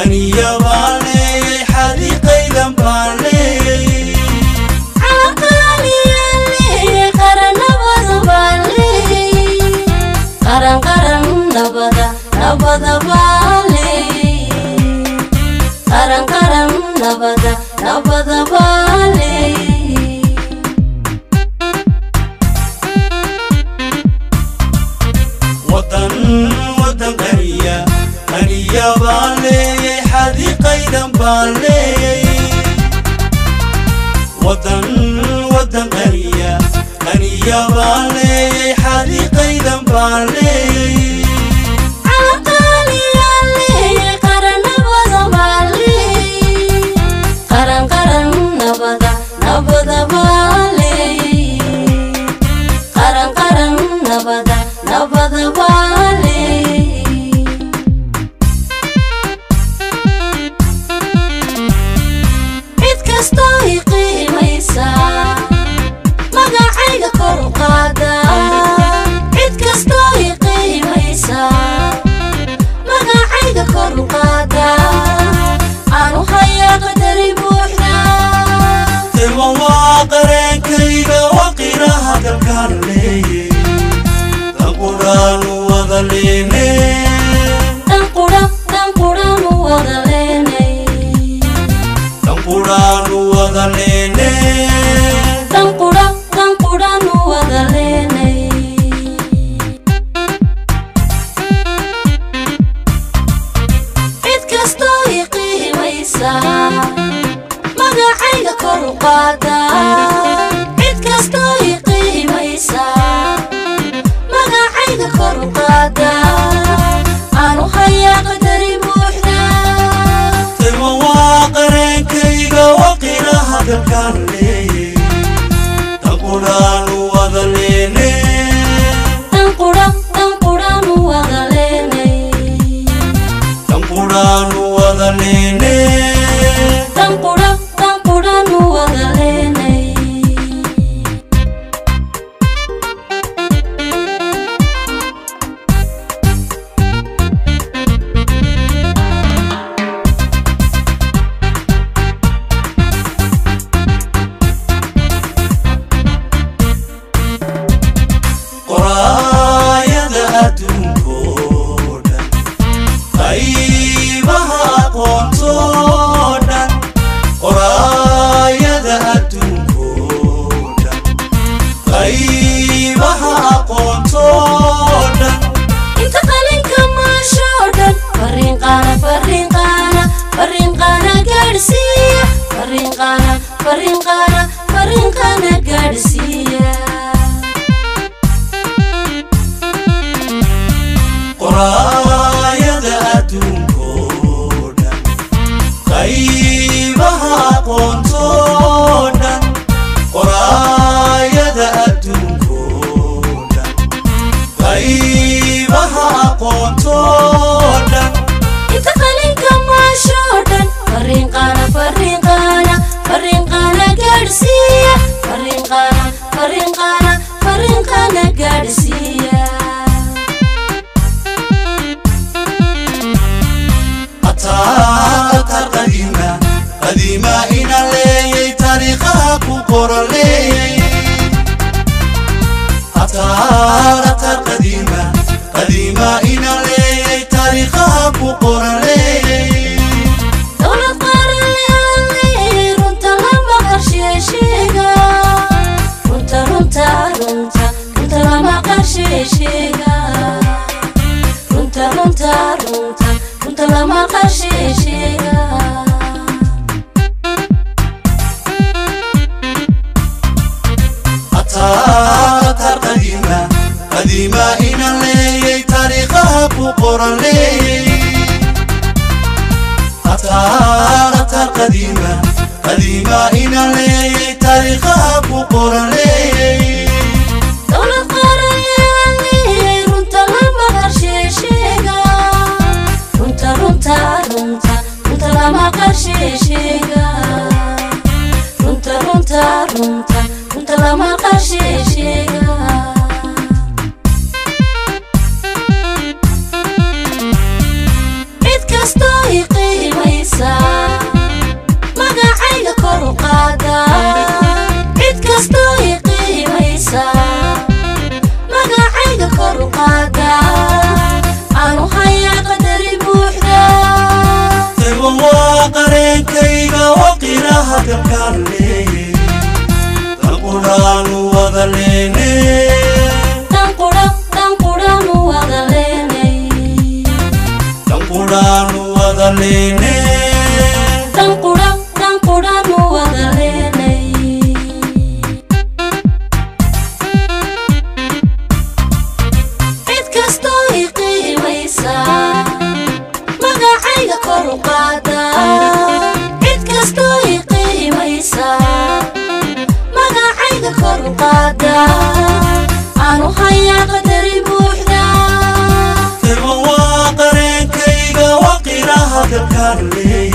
Qaniya baan leeyay, xadiiqaydan baan leeyay. Calanqaaliyaan leeyay, qaran nabada baan leeyay. Qaran qaran nabada nabada baan leeyay. Qaran qaran nabada nabada baan leeyay. Wadan wadan qaniya qaniya baan leeyay, xadiiqaydan baan leeyay. Wadan wadan qaniya qaniya baan leeyay, xadiiqaydan baan leeyay. Calanqaaliyaan leeyay, qaran nabada baan leeyay. Qaran qaran nabada nabada baan leeyay. Qaran qaran nabada nabada baan leeyay. Cid kastoo i qiimaysa magacayga kor u qaada. Cid kastoo i qiimaysa magacayga kor u qaada. Aanu hayaa qadari buuxda. Tilma waa qareenkayga, waa qiraha dalkaan leeyay. Dan qudhaanu wada leene. Dan qudha dan qudhanu wada leenay. Dan qudhaanu wada leene. Dan qudha dan qudhanu wada leenay. Cid kastoo i qiimaysa magacayga kor u qaada. Cid kastoo i qiimaysa magacayga kor u qaada. Aanu hayaa qadari buuxda. Tilma waa qareenkayga, waa qiraha dalkaan leeyay. Dan qudhaanu wada leene. Dan qudha dan qudhanu wada leenay. Dan qudhaanu wada leene. Dan qudha dan qudhanu wada leenay. Qoraayada adduunkoo dhan, qaybaha aqoontoo dhan. Qoraayada adduunkoo dhan, qaybaha aqoontoo dhan. Inta qalinka maashoo dhan fariin qaana fariin qaana fariin qaana gaadhsiiya. Fariin qaana fariin qaana fariin qaana gaadhsiiya. Qoraayada adduunkoo dhan, qaybaha aqoontoo dhan. Qoraayada adduunkoo dhan, qaybaha aqoontoo dhan. Inta qalinka maashoo dhan fariin qaana fariin qaana fariin qaana gaadhsiiya. Fariin qaana fariin qaana fariin qaana gaadhsiiya. Ataa atar qadiima qadiima inaan leeyay, taariikhaha ku qoran leeyay. Ataa atar qadiima qadiima inaan leeyay, taariikhaha ku qoran leeyay. Dowlad qaran aan leeyay, runta lama qarshee sheega. Runta runta runta runta lama qarshee sheega. Runta runta runta runta lama qarshee sheega. Ataa atar qadiima qadiima inaan leeyay, taariikhaha ku qoran leeyay. Ataa atar qadiima qadiima inaan leeyay, taariikhaha ku qoran leeyay. Dowlad qaran aan leeyay, runta lama qarshee sheega. Runta runta runta runta lama qarshee sheega. Runta runta runta runta lama qarshee sheega. Cid kastoo i Qareenkayga waqiraha dalkaan leeyey, danqudhaanu wada leene. Dhanqudha, dhanqudhanu wada leenay. Danqudhaanu wada leene. Dhanqudha, dhanqudhanu wada leenay. Cid kastoo i qiimaysa magacayga kor u qaada, cid kastoo i qiimaysa magacayga kor u qaada, aanu hayaa qadari buuxda. Tirma waa qareenkayga waqiraha dalkaan leeyey.